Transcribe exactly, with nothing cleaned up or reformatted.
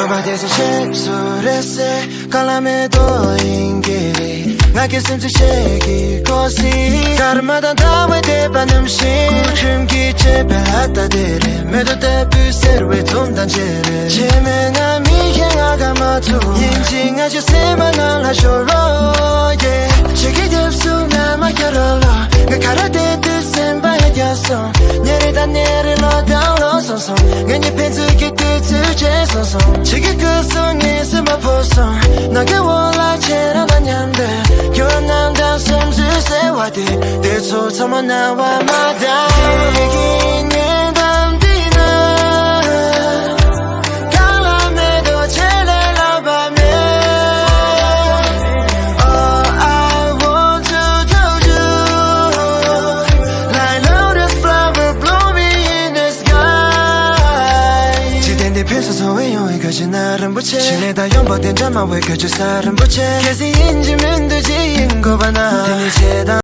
མ་དེ་སུ་ཆེ་སུ་རེད་སེ། ག་ལ་མེད་དོ་ཡིན་གྱི་རེད། ང་གི་སེམས་ཚེ་ཆེ་གི་གོ་སི། སྐར་མ་དང་ཟླ་བའི་བལྟས་པ་ནམ་ཞིག་ཁྲིམས་ཀྱིས་བཅད་པའི་ལྷ་ལྟ་དེ་རེད། མེ་ཏོག་ལྟ་བུའི་སེར་བའི་འཛུམ་མདངས་ཅན་རེད། ཁྱེད་མེད་ན་མི་ཁྱེད་ང་ག་མ་ཐུབ། ཡིན་གཅིག་ང་ཆོའི་སེམས་པ་ནང་ལ་ཤོར་རོགས་ཀྱེ། ཆེ་གི་རྒྱབ་སུ་ང་མ་ཁྱེར་རོགས་ལོ། ང་ག་ར་བལྟས་དུས་སེམས་པ་ཡ་རྒྱབ་སོང་། ཉེ་རེ་དང་ཉེ་རེ་ལོ་དང་ལོ་སོང་སོང་། ང་གཉིས་ཕན་ཚུན་གྱི་དུས་ཚོད་བརྗེད་སོང་སོང་། ཆེ་གི་སྐུ་གཟུགས་ངའི་སེམས་པ་ཕོ་སོང་། ནམ་མཁའི་འོག་ལ་ཁྱེད་རང་དང་མཉམ་དུ། ཁྱོད་རྣམས་དང་སེམས་ཚོད་ཟེར་བ་དེ། དེ་ཚོ་ཚང་མ་སྣང་བ་མ་འདང་། ཡིད་ཀྱི་ཉེ་འགྲམ་འདི་ན། གང་ལ་མེད་དོ་ཆེ་ལས་ལབ་པ་མེད། Oh, I want to touch you like lotus flower blooming in the sky. འཇིག་རྟེན་འདི་ཕུན་སུམ་ཚོགས་པའི་ཡོང་བའི་ག་ཅི་ན་རིན་པོ་ཆེ། ཕྱི་ལས་དང་ཡོང་པ་དེ་འདྲ་མང་བའི་ག་ཅི་ས་རིན་པོ་ཆེ། གལ་སྲིད་ཡིན་གཅིག་མིན་འདུག་ཅིག་ཡིན་དགོས་པ་ན། དེ་ནི་ཆེ་དང་